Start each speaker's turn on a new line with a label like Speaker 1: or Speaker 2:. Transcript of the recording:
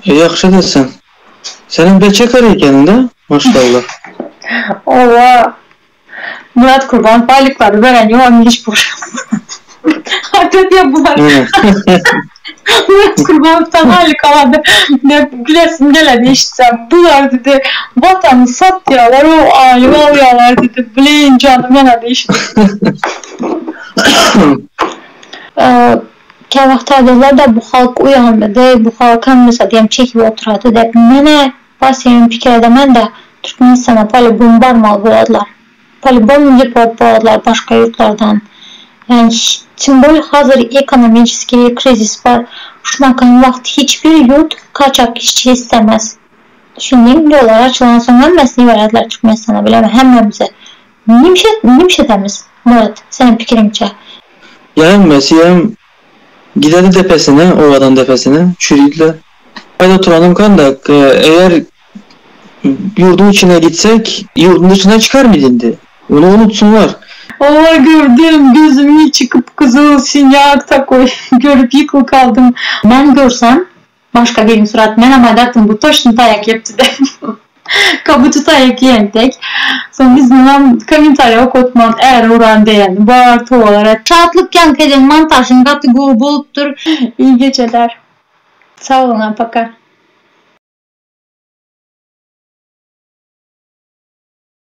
Speaker 1: Ýagşy edipsiň. Senem beçe kar ekeniň-dä, maşgalla.
Speaker 2: Owa. Murat Kurbanow baýlyklary beren ýok iş bor. Hakyt ýa bular. Murat Kurbanowdan aýlyk alady dep gülesim geledi eşitsem. Bular didi watany satýalar o aýlyk alýalar didi. Blin janym ýanady eşidip.
Speaker 3: Käwagt aýdarlar-da bu halk uýanmady, bu halk hemmesi diýem çekip oturady dep. Menä Basýan pikir edemän-de Türkmenistana polibom barmaly bolarlar. Polibom deport bolarlar başga ýurtlardan. Ýani tim bolýa hazir ekonomiçeskiý krizis bar. Şunakan wagt hiç bir ýurt kaçak işçi istemez. Düşündiňmi ýollar açylansoň hemmesini ibererler Türkmenistana bilemen hemmemizi. Nimşedemiz Murat seniň pikiriňçe?
Speaker 1: Ýa hemmesi ýa gidedi depesine owadan depesine çüridiler. Aýda oturanym kanda eger ýurduň içine gitsek ýurduň dışyna çykarmyz indi. Ony unutsynlar.
Speaker 2: Owa gördüm gözümiň içi kyp-gyzyl sinýak takoý görüp ýykyl kaldym.
Speaker 3: Men görsem Başga birini surat menem aýdardym bu toçny taýak ýepdi dep. Kabutu taýak iýen tek. Soň yzynam kommentariýa okatman äre uran diýeni bar towalara. Şatlyk ýaňky eden montažyň gaty gowy bolupdyr.
Speaker 2: Iyi geceler. Sag boluň a paka.